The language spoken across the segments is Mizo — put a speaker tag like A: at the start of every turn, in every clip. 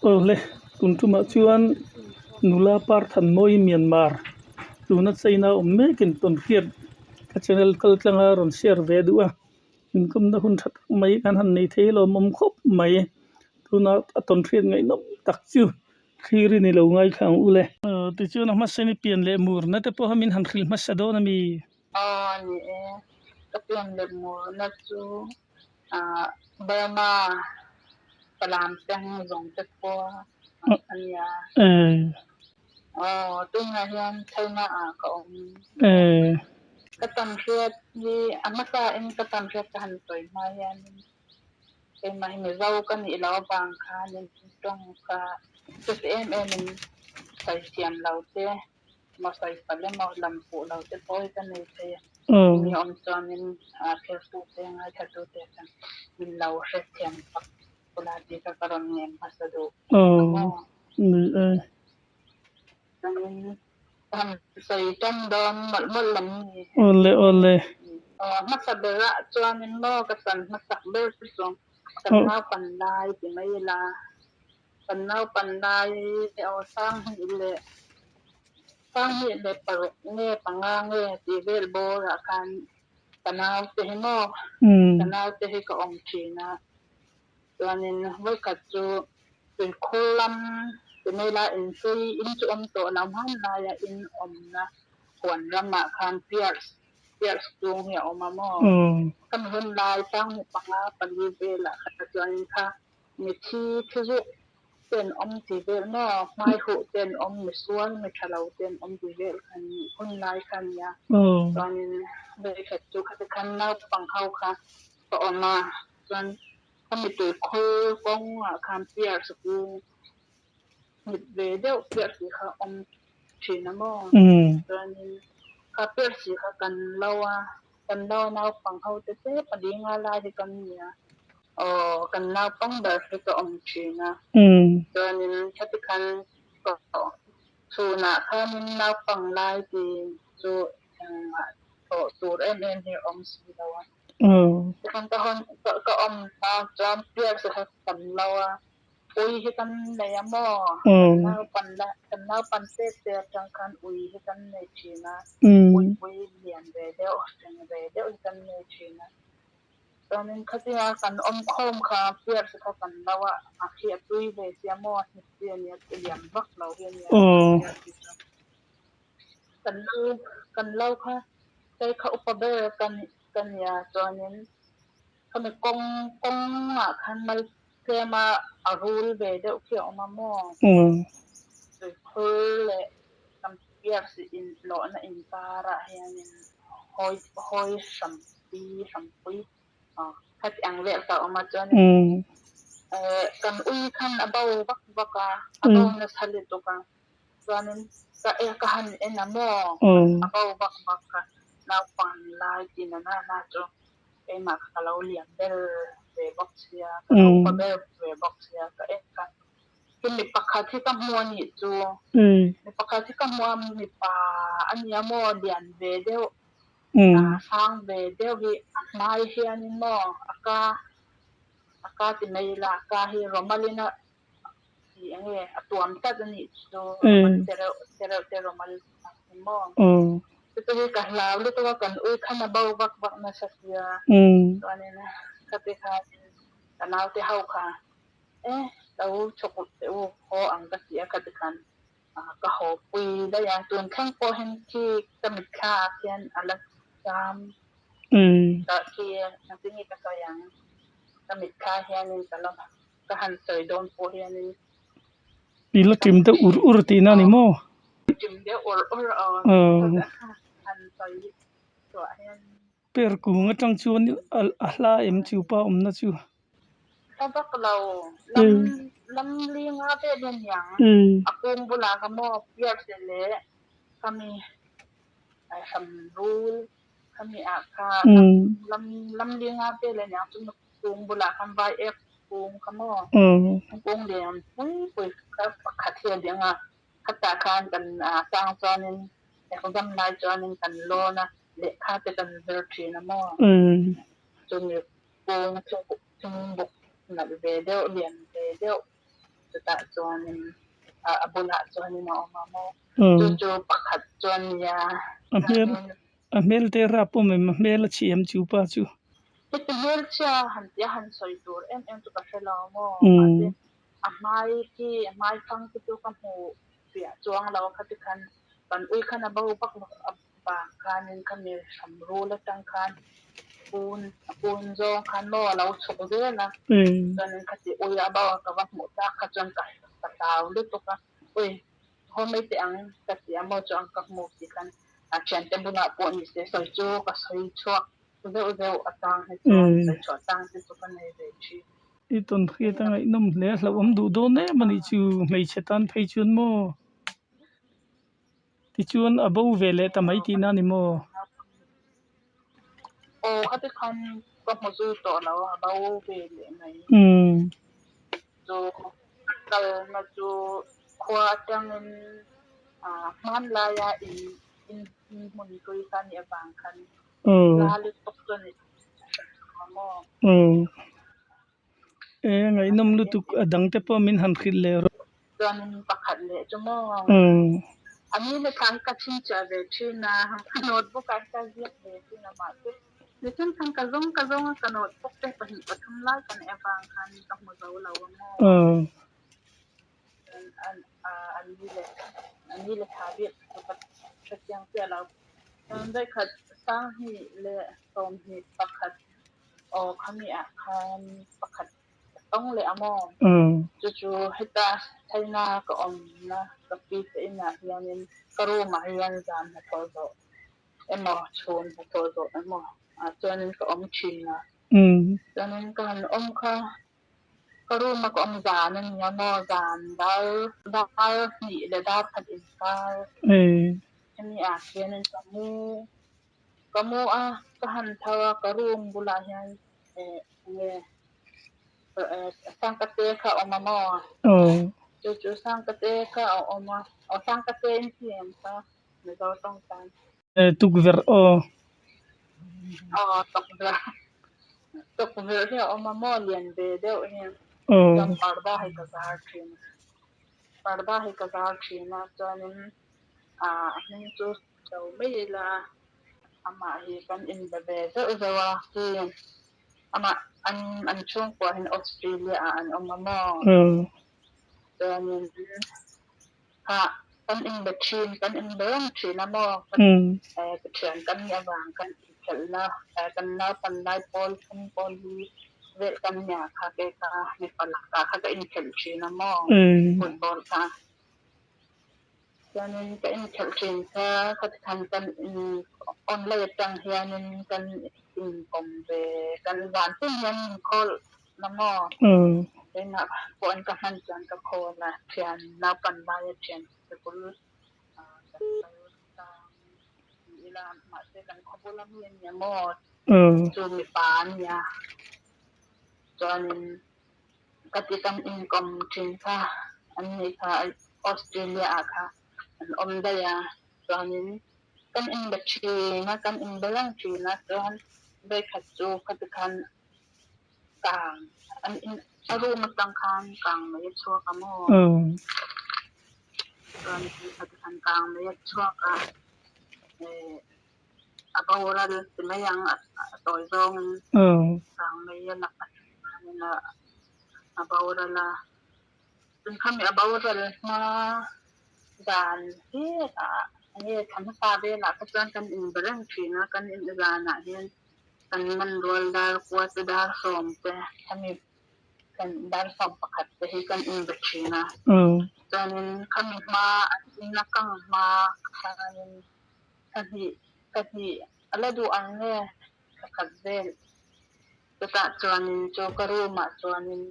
A: Awle, tun tumah chuan nula Parthanmawi Myanmar tuna China awm mekin tawnhriat ka channel kal tlanga rawn share ve duh a, inkawmna hun tha tak mai kan han nei thei lawmawm khawp mai. Tuna a tawnhriat ngaihnawm tak chu thlir i ni lo ngaithla ang u le. Tichuan a hmasa ni pian leh murna te pawha min han hrilh hmasa dawn a mi?
B: Aw ni e, ka pian leh murna chu Burma Falam peng zawng te pawh a nia. Aw tunah hian China ah ka awm. Ka tam hriat hi a hmasa in ka tam hriat ka han sawi hma hianin keimah hi Mizo ka nih loh avang khanin tawng kha chuti em em in sawi thiam lo te. Maw sawi palh emaw lam fuh lo te pawh hi ka nei thei a, mi awm chuanin thiltute ngaithlatute chuan min lo hrethiam tak bula tih kha ka rawn ngen hmasa duh a maw? Chuanin ka han sawi tan dawn mawlh mawlh lam ni.
A: Awle awle.
B: Aw hmasa berah chuanin maw ka san hmasak ber chu kan naupan lai ti mai ila. Kan naupan lai aw sanghnih leh sanghnih leh paruk nge panga nge tih vel bawrah khan ka naute hi maw ka naute hi ka awm thin a, chuanin vawikhat chu tuikhur lam ti mai la inhlui in chu awm tawh lo hman laia in awmna huan ramah khan Pierce Pierce chung hi a awm a maw ka mi hun lai sanghnih panga pali velah kha chuanin kha Mithi thi zuk ten awm ti vel maw? Hmai huh ten awm, misual, mi tha lo ten awm ti vel kha ni hun lai kha nia. Chuanin vawikhat chu khati khan naupang ho kha ka awm a, chuan ka mittui khur kawngah khan piar sukung mit ve deuh piar si kha awm thin a maw? Chuanin kha piar si kha kan lo a, Kan lo naupang ho te te pali nga lai hi kan ni a, aw kan naupang ber hi ka awm thin a, chuanin heti khan ka chhunah khanin naupang lai ti chu engmah thawh tur em em hi a awm si lo a, tikhan ka hawn ka awm hma chuan Pierce kha kan lo a. Ui hi kan nei a maw? Kan naupan la, kan naupan tet te atang khan ui hi kan nei thin a, uipui lian ve deuh, hring ve deuh hi kan nei thin a. Chuanin khatia kan awm khawm kha Pierce kha kan lo a, a khi a tui ve sia maw, a hnip chi a nia, a lian vak lo hi a nia Pierce hi chu. Kan lo, kan lo kha, kei kha upa ber ka ka nia, chuanin Khami kawng kawngah khan mal tlema a rul ve deuh khi a awm a maw? Tuikhur leh Kampiarsi inhlawhna inkarah hianin hawi hawi hrampi hrampui khati ang vel kha a awm a chuanin kan ui khan a bo vak vak a, a bo nasa lutuk a chuanin ka ka han en a maw? A bo vak vak a, naupang lai tin a nana chu. Keimah kha ka lo lian ber ve bawk sia, ka lo upa ber ve bawk sia, ka en kha hi mi pakhat hi ka hmu a nih chu, mi pakhat hi ka hmu a, mipa a nia maw lian ve deuh, sang ve deuh hi a hmai hianin maw a ka a ka ti mai ila a ka hi rawmalin a tih eng nge a tuam tlat a nih chu rawmal te reuh te reuh te rawmal ang hi maw chu hi ka hlau lutuk a kan ui khan a bo vak vak nasa sia chuanin khati khanin ka naute ho kha e lo chhawk teh u haw ang ka ti a khati khan ka haw pui daih a tun thleng pawh hian khi ka mitthla ah khian a la cham tah khi engtin nge ka sawi ang ka mitthla hianin ka la Ka han sawi dawn pawh hianin.
A: I la ṭim deuh ur ur tihna a ni maw?
B: Ṭim deuh ur ur aw. Han sawi chhuah hian.
A: Per kung atang chuan a hla em chu pa awmna chu?
B: Hla vak lo. Lam lam linga vel hi a niang. A kung bulah kha maw Pierce leh khami hram rul khami ah kha lam lam linga vel a niang chu. Kung bulah khan vai ek kung kha maw? Kung lian pui pui kha pakhat hi a ding a, khatah khan kan chang chuanin exam lai chuanin kan lawn a, lehkha te kan zir thin a maw? Chumi kung chu thing buk nalh ve deuh, lian ve deuh. Chutah chuanin a bulah chuanin a awm a maw chu chu pakhat chuan nia
A: A hmel a hmel te rap awm em a hmel a chhi em chu pa chu.
B: Heti hmelchhia han tia han sawi tur em em chu ka hre lo maw mahse a hmai khi a hmai fang te chu ka hmu fiah chuang lo khati khan kan ui khan a bo vak vak avang khanin khami hram rul atang khan pun a pun zawng khan maw a lo chhuk zel a chuanin khati ui a bo a ka va hmuh tak kha chuan ka ka hlau lutuk a ui haw mai teh ang ka ti a maw chuan ka hmu tih khan a thiante bulah pawh ni se sawi chu ka sawi chhuak zeuh zeuh atang hi chuan sawi chhuah tang te chu ka nei ve thin.
A: I tawn hriat a ngaihnawm hle a hlauhawm duh dawn em a nih chu hmeichhe tan phei chuan maw. Tichuan a bo ve leh ta mai tihna a ni maw?
B: Aw khati khan ka hmu zui tawh lo a bo ve leh mai. Chu kalna chu khua atangin hmanlaia in in hmun hlui kha a nih avang khan hla lutuk chu a ni hran lo maw?
A: E ngaihnawm lutuk a dangte pawh min han hrilh leh rawh.
B: Chuanin pakhat leh chu maw? A ni leh kha hi ka chhinchhiah ve thin a, ka notebook ah hi ka ziak ve thin a mahse nichin khan ka zawng ka zawng a ka notebook te pahnih pathum lai ka neih avang khan ka hmu zo lo a maw? An ni leh an ni leh tha bik chu ka hrechiang chiah lo. Chuan vawikhat sanghnih leh sawmhnih pakhat aw khami ah khan pakhat ka tawng leh a maw? Chu chu heta China ka awmna ka pi te inah hianin ka room ah hian zan hnathawh zawh emaw chhun hnathawh zawh emaw ah chuanin ka awm thin a. Chuanin ka han awm kha ka room a ka awm zan a nia maw zan dar dar hnih leh dar khat inkar hemi ah khianin ka mu Ka mu a, ka han tho a, ka room bulah hian eh enge eh Sangkate kha a awm a maw? Chu chu Sangkate kha a awm a, aw Sangkate in ti em kha Mizo tawng tan.
A: Eh tukverh aw.
B: Aw tukverh tukverh hi a awm a maw lian ve deuh hi chuan parda hi ka zar thin a, parda hi ka zar thin a chuanin ah a hming chu Lo mai ila, amah hi kan inbe ve zeuh zeuh a, khi amah an an chhungkua hian Australia ah an awm a maw? Chuanin kha kan inbe thin, kan inbe reng thin a maw? Ka thian kan nih avang kan inkhelhna kan naupan lai pawl thum pawl hi vel kan nia kha kei kha mipa lakah kha ka inkhelh thin a maw? Football kha. Chuanin ka inkhelh thin kha khati khan kan in online atang hianin kan inkawm ve kan zan tin hian min call na maw keimah pawhin ka hman chuan ka call a thian naupan laia thian sikul kan kal tlang ti ila mahse kan khaw bula mi a nia maw chu mipa a nia chuanin Ka ti kan inkawm thin kha an nih kha Australia ah kha an awm daih a chuanin kan inbe thin a kan inbe reng thin a chuan vawikhat chu khati khan kang an in a room atang khan kang mai a chhuak a maw chuan khati khan kang mai a chhuak a eh a boral ti mai ang a tawi zawngin kang mai a lak atangin a boral a chun khami a boral hma zan velah enge thla hmasa velah kha chuan kan inbe reng thin a kan in zanah hian kan man rual dar kua te dar sawm te khami kan dar sawm pakhat te hi kan inbe thin a chuanin khami hma an in a kang hma khanin Pahnih pahnih a la duh ang nge? Thla khat vel. Chutah chuanin chu ka room ah chuanin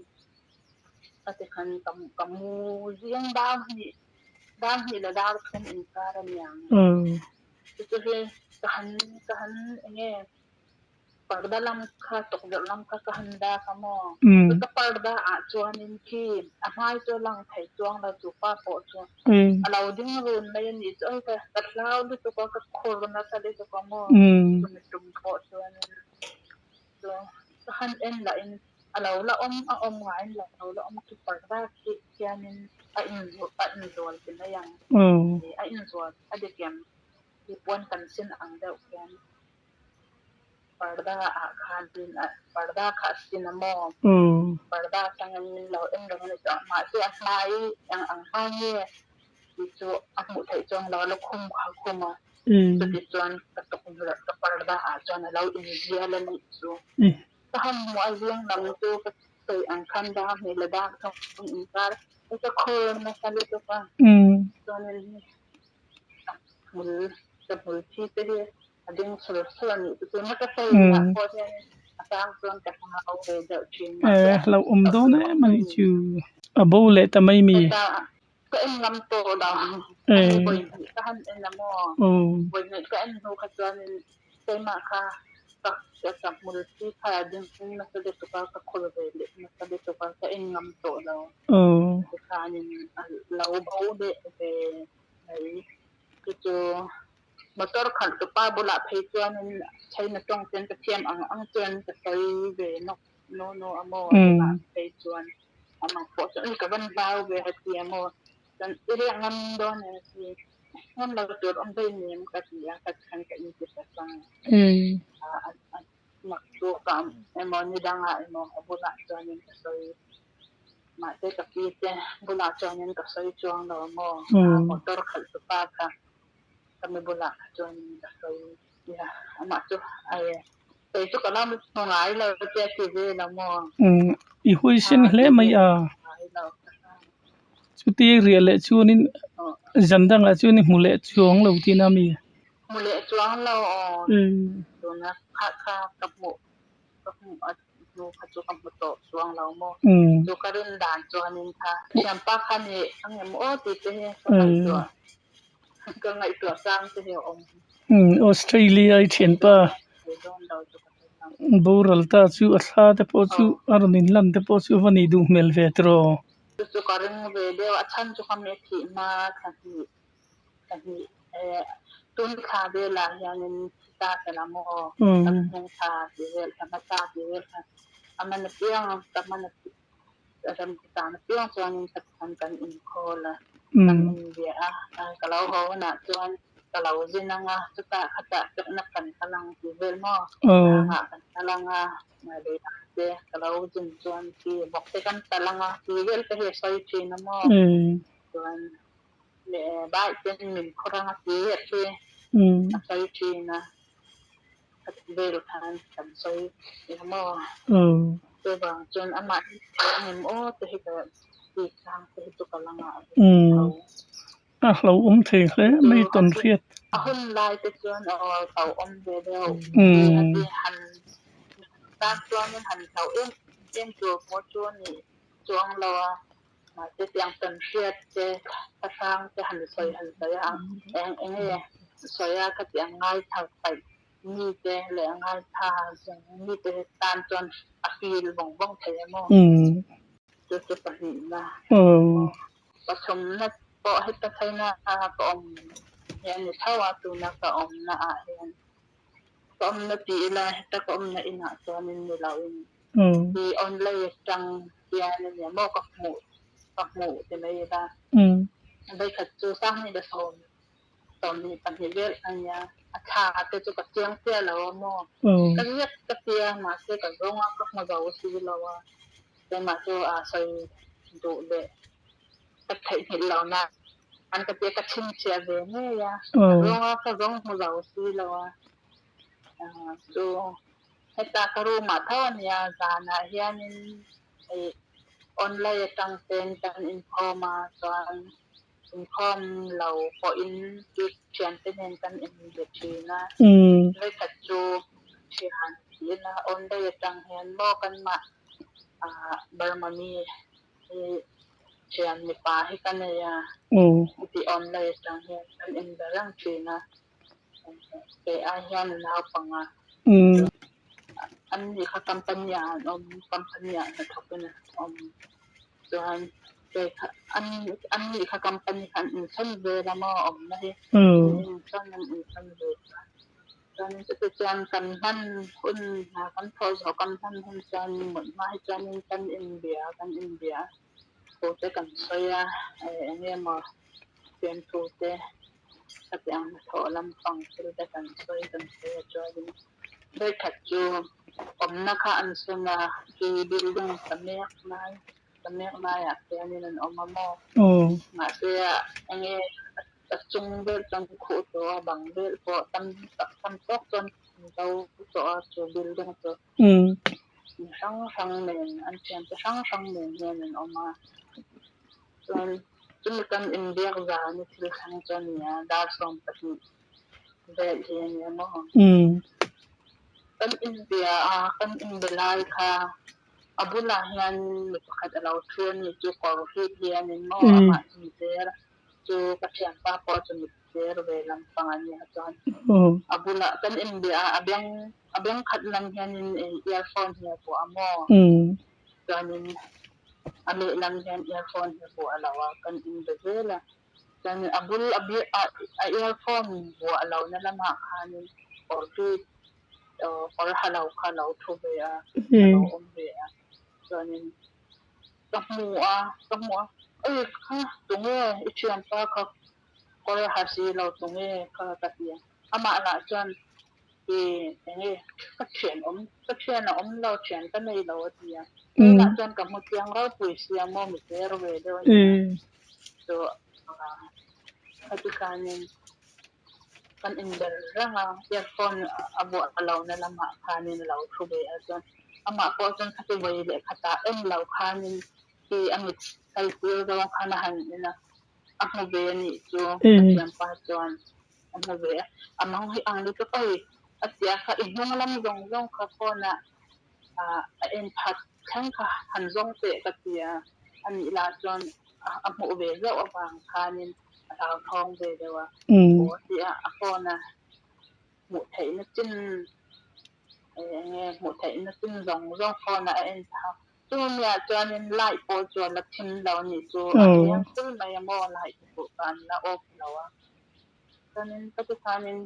B: ka ti khan ka ka mu zing dar hnih dar hnih leh dar thum inkar a niang. Chu chu hi ka han ka han eng nge Parda lam kha tukverh lam kha ka han dak a maw? Chuta parda ah chuanin khi a hmai chu a lang thei chuang lo chu pa pawh chu a lo ding run mai a nih chu oi ka ka hlau lutuk a ka khur nasa lutuk a maw chumi tum pawh chuanin chu ka han en lahin A lo la awm a awm ngaiin lo la awm chu parda khi khianin a a inzual ti mai ang. A inzual a dik em? Hi puan kan sin ang deuh khian parda ah khanin parda kha a sin a maw? Parda atangin min lo en reng a ni tawh. Mahse a hmai eng ang hmai nge tih chu a hmuh theih chuang lo a lukhum kha khum a. Chuti chuan ka tukverh ka parda ah chuan a lo inzial a nih chu. Ka han hmuh a zing lam chu ka sawi ang khan dar hnih leh dar thum inkar ka khur nasa lutuk a, chuanin ka hmul ka hmul thi te hi a ding chhur chhur a nih chu tuna ka sawi lah pawh hianin a chang chuan ka hlau ve deuh thin mahse
A: Eh, hlauh awm dawn em a nih chu. A bo leh ta mai mi.
B: Ka en ngam tawh lo ani vawi hnih ka han en a maw vawi hnih ka en hnu kha chuanin keimah kha ka ka hmul thi kha a ding nasa lutuk a ka khur ve leh nasa lutuk a ka en ngam tawh lo tikhanin a lo bo leh ve mai chu chu motor khalh tupa bulah phei chuanin China tawng ten ka thiam ang ang chuan ka sawi ve nawk. No no a maw a bulah phei chuan amah pawh chuan ui ka van hlau ve a ti a maw chuan i riak ngam dawn em a ti ngam lo tur awm daih ni em ka ti a ka chhan ka inti ta sang a mak tuk a emaw ni dangah emaw a bulah chuanin ka sawi mahse ka pi te bulah chuanin ka sawi chuang lo a maw motor khalh tu pa kha ka mi bulah kha chuanin ka sawi nia amah chu ai Kei chu ka lam hmu ngai lo che a ti vel a maw?
A: Umm i huaisen hle mai a. Chuti riah leh chuanin zan dangah chuan i hmu leh chuang lo tihna a mi?
B: Hmu leh chuang lo aw. Tuna kha kha ka hmuh ka hmuh a hnu kha chu ka hmu tawh chuang lo maw? Chu ka rin dan chuanin kha thianpa kha ni ang em aw tih te hi ka ngaihtuah ka ngaihtuah sang te hi a awm.
A: Australia i thianpa boral ta chu a thla te pawh chu a rawn inlan te pawh chu va nih duh hmel ve tiraw.
B: Chu chu ka ring ve deuh a chhan chu kha mi a thih hma thla hnih thla hnih tun thla velah hianin thi ta fel ang aw kan hnung thla tih vel thla hmasa tih vel kha a man apiang ka man Ram tan apiang chuanin Pathian kan inkhawl a, kan inbia a, ka lo haw hunah chuan ka lo zin ang a, chutah khatah chakna kan kal ang tih vel maw? Tlangah kan kal ang a, leiah te ka lo zin chuan chi bawk te kan tal ang a tih vel te hi a sawi thin a maw? Chuan leh baih ten min khawr ang a tih vel hi a sawi thin a. Vel khan kan sawi eng maw? Chuvang chuan amah hi thei ang em aw te hi ka tih chang te hi chu ka la ngah ve tho.
A: A hlauhawm thei hle mai tawn hriat.
B: A hun lai te chuan aw hlauhawm ve deuh. Han tan chuanin han hlauh em em tur pawh chu a nih chuang lo a. Mahse tiang tawn hriat te thlahrang te han sawi han sawi a eng eng nge sawi a ka tih ang ngaithla paih mi te leh ngaithla zung mi te tan chuan a feel vawng vawng thei em aw chu chu pahnihna pathumna pawh heta China a ka awm hi a ni tho a tuna ka awmna ah hian ka awmna tih ila heta ka awmna inah chuanin ni loin Hi online atang hian a nia maw ka hmuh ka hmuh ti mai ila. Vawikhat chu sanghnih leh sawm sawmhnih pahnih vel a nia a thla te chu ka chiang chiah lo a maw. Ka ziak ka tia mahse ka zawng a ka hmu zo si lo a keimah chu a sawi duh leh ka theihnghilh lo na an ka tia ka chhinchhiah ve ngei a ka zawng a ka zawng hmu zo si lo a chu. Heta ka room ah tho a nia, zanah hianin ih online atang ten kan inkhawm a, chuan inkhawm lo pawhin thiante nen kan inbe thin a, vawikhat chu thian tih ila online atang hian maw kanmah ah Burma mi hi thian mipa hi ka nei a, heti online atang hian kan inbe reng thin a. Kei ai hian a naupang a. An nih kha company ah an awm, company ah hnathawkin an awm. Chuan kei kha an an nih kha company kha an insawn vel a maw awmna hi. An insawn an insawn ve chuan. Chuan chutah chuan kan hman hun hna kan thawh zawh kan hman hun chuan mut hma hi chuanin kan inbia kan inbia thu te kan sawi a, eng nge maw fiamthu te khatiang hnathawh lampang thil te kan sawi kan sawi a chuanin vawikhat chu awmna kha an sawn a, khi building sa mek lai sa mek laiah khianin an awm a maw mahse eng nge A chung vel chuan khuh tawh a, bang vel pawh tam tak tam tawk chuan an do tawh a, chu building chu mi hrang hrang nen an thiante hrang hrang nen hian an awm a. Chuan chumi kan inbiak zan i thil thleng chu a ni a, dar 12 vel hi a ni a maw? Kan inbia a, kan inbe lai kha a bulah hian mi pakhat a lo thu a ni chu kawr hlip hi a ni maw? Amah chu mi cher a. Chu ka thianpa pawh chu mit cher ve lampang a nia chuan a bulah kan inbia a, a beng a beng khat lam hianin earphone hi a vuah a maw? Chuanin a lehlam hian earphone hi a vuah lo a, kan inbe zel a. Chuanin a bul a a earphone vuah lohna lamah khanin kawr hlui kawr ha lo kha a lo thu ve a, a lo awm ve a. Chuanin Ka hmu a, ka hmu a, Ei kha tunge i thianpa kha kawr ha si lo tunge kha ka ti a, amah lah chuan i enge ka thian awm, ka thian a awm lo, thian ka nei lo a ti a, kei lah chuan ka hmu chiang ropui sia maw mi cher ve deuh a ni a, chu khati khanin kan inber reng a, earphone a vuah lohna lamah khanin a lo thu ve a chuan amah pawh chuan khati vawi leh khatah en lo khanin khi a mit kal tir zawng khan a han en a, a hmu ve a nih chu ka thianpa chuan a hmu ve a, a mang hi ang lutuk a i a ti a kha i hnung lam zawng zawng kha phone ah a en phat thleng kha han zawng teh ka ti a, a nih lah chuan a hmuh ve zauh avang khanin a hlauthawng ve deuh a, aw a ti a, a phone a hmuh theihna chin eng nge hmuh theihna chin zawng zawng phone ah a en phak. Chumi ah chuanin light pawh chu a la thim lo a nih chu a eng thul mai a maw light te pawh kha an la off lo a. Chuanin ka ti khanin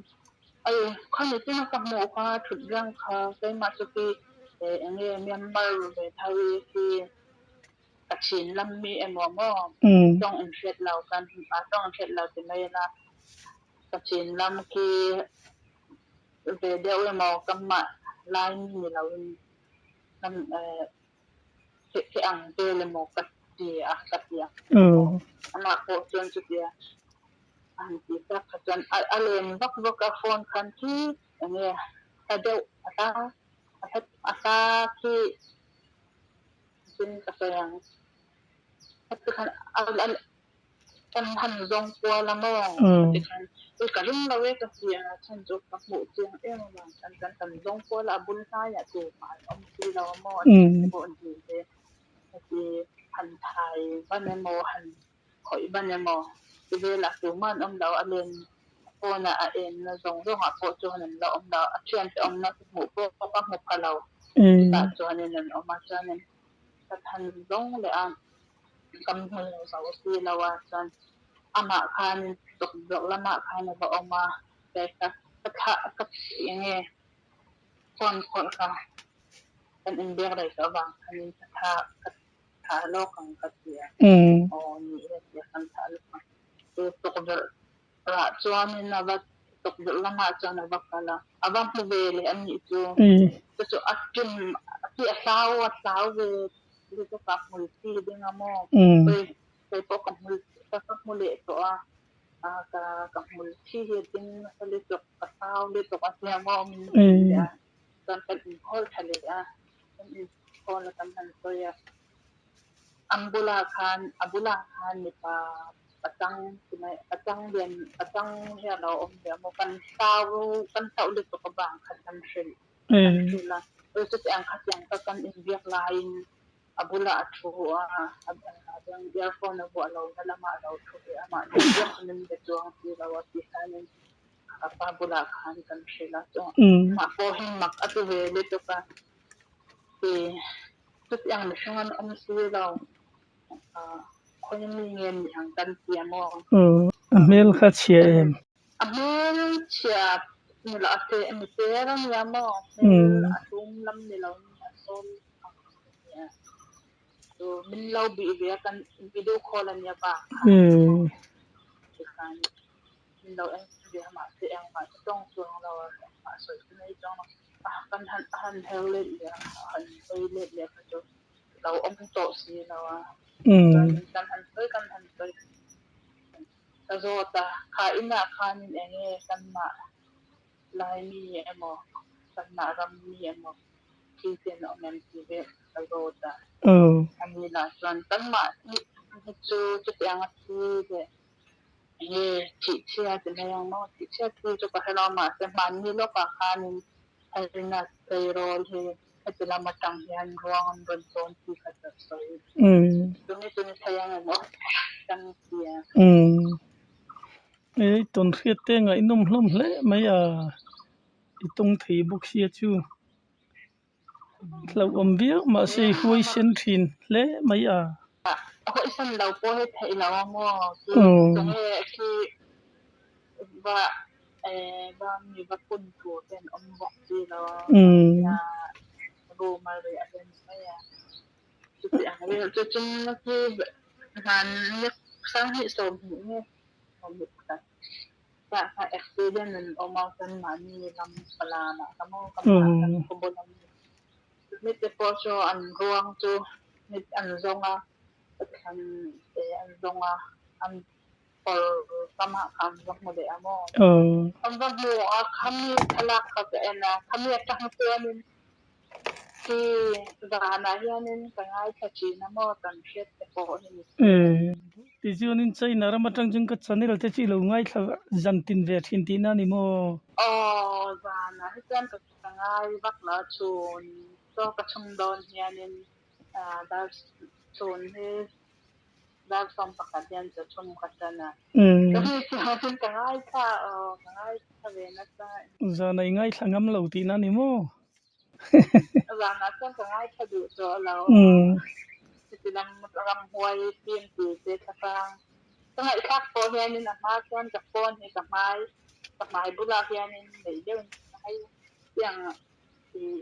B: ei khami china ka hmuh kha thut reng kha keimah chu khi eng nge Myanmar ve tho i khi ka chin lam mi emaw maw tawng inhriat lo kan tawng inhriat lo ti mai ila ka chin lam khi ve deuh emaw ka mah lai mi ni loin kan theih ang vel emaw ka ti a ka ti a amah pawh chuan chutia a han ti tak kha chuan a len vak vak a phone khan khi eng nge hla deuh a hla a hla khi tin ka sawi ang heti khan Kan han zawng kual a maw? Ka ti khan, Ui ka ring lo e ka ti a, chhan chu ka hmuh chiang em avang khan kan han zawng kual a, a bul hnaiah tumah an awm si lo a maw? An thiante pawh an hmu ve. Heti han thai ban emaw, han khawih ban emaw ti velah tumah an awm lo, a len phone ah a enna zawng zawngah pawh chuan an la awm lo, a thiante awmna ka hmuh pawh ka hmu pha lo, chutah chuanin an awm a, chuanin ka han zawng leh a. Kan hmu lo zo si lo a, chuan amah khan tukverh lamah khan a va awm a, kei ka ka thlah ka eng nge phone khawih kha kan inbiak rei tawh avang khanin ka thlah ka thlah lawk ang ka ti a, aw ni e tia kan thlah lawk ang chu tukverh rah chuanin a va tukverh lamah chuan a va kal a, a va hmu ve leh a nih chu, chu chu a ṭim a hlau a hlau ve Lutuk a hmul chi ding a maw? Ui, kei pawh ka hmul ka ka hmu leh tawh a, a ka ka hmul chi hi a ding nasa lutuk, ka hlau lutuk a tia maw min ti a, chuan kan inkhawl tha leh a, kan inkhawl a kan han sawi a, an bulah khan a bulah khan mipa pachang ti mai pachang lian pachang hi a lo awm ve a maw kan hlau kan hlauh lutuk avang khan kan hrilh. Kan hrilh a, ui chutiang khatiang ka kan inbiak laiin a bulah a thu a, a beng earphone a vuah lo na lamah a lo thu ve a, mahni biak chu min be chuang si lo a tih hianin ka pa bulah khan kan hrilh a, chuan mah pawh hi mak a ti ve lutuk a, ti chutiang mihring an awm si lo, khawi mi nge ni ang kan ti a maw?
A: A hmel kha chhia em?
B: A hmel chhia. Ni lo a te mi ter a nia maw hmel a hlum lam ni lo in a sawl ang a nia chu min lo bih ve a kan video call a nia vang khan maw tikhan min lo en ve a mahse engmah chu tawng chuang lo a engmah sawi chu nei chuang lo a kan han a han her let leh a a han hawi let leh kha chu lo awm tawh si lo a chuan kan han sawi kan han sawi. Ka zawt a, kha inah khanin eng nge kanmah Laimi emaw, kanmah rammi emaw thil te an awm em tih vel ka zawt a. Ani lah chuan kanmah hi chu chutianga thi leh eng nge thihchhia ti mai ang maw, thihchhia thi chu ka hre lo mahse hmanni lawkah khanin Harina tleirawl hi heti lam atang hian ruang an rawn tawn tih kha ka sawi. Tuni chu ni thei ang emaw kan ti a.
A: Ei tawn hriat te ngaihnawm hlawm hle mai a, i tawng thei bawk sia chu hlauhawm viau mahse i huaisen thin hle mai a.
B: Huaisen lo pawh hi theih lo ang maw? Tunge khi va va mi va pun tur te an awm bawk si lo a, mahnia room a reh a rem mai a. Chuti ang vel chu chung khi van sanghnih 20 nge 21 tah kha accident an awm a kan mahni lam palanah ka maw kan mah kan khaw bul a mi mite pawh chu an ruang chu mit an zawng a thlan te an zawng a an kawr kamah kha an va hmu leh a maw an va hmu a khami thlalak kha ka en a khami atang chuanin Khi zanah hianin ka ngaithla thin a maw kan hriat te pawh hi ni se.
A: Tichuanin China ram atang chuan ka channel te chu i lo ngaithla zan tin ve thin tihna a ni maw?
B: Aw, zanah hi chuan ka ngai vak lo a, chhun chaw ka chhung dawn hianin dar chhun hi dar 11 hian chaw chhung ka tan a, ka hei chuanin ka ngaithla aw, ka ngaithla ve nasa.
A: Zanah i ngaithla ngam lo tihna a ni maw?
B: Zanah chuan ka ngaithla duh tawh lo. Heti lam ramhuai fim tur te thlafang ka ngaihthlak pawh hianin a hma chuan ka phone hi ka hmai ka hmai bulah hianin neih deuhin ka hei tiang ih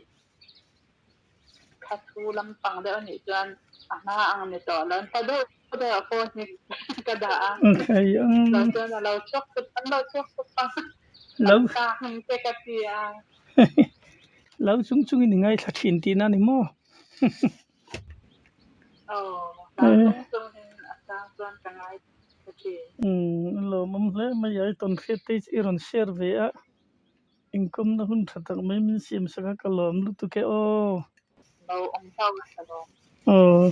B: kha thu lampang deuh anih chuan a hma ang ni tawh lo hla deuh deuh ah phone hi ka dah a lo chuan a lo chhuak thut an lo chhuak thut ang an ta hming te ka ti a.
A: Lo chung chungin i ngaithla thin tihna a ni maw?
B: Aw, hlau chung chungin a chang chuan ka ngaithla thin.
A: Umm, a lawmawm hle mai a, i tawn hriat te i rawn share ve a, inkawmna hun tha tak mai min siam sak a, ka lawm lutuk e aw.
B: Lo awm hlauh ka lawm.
A: Aw.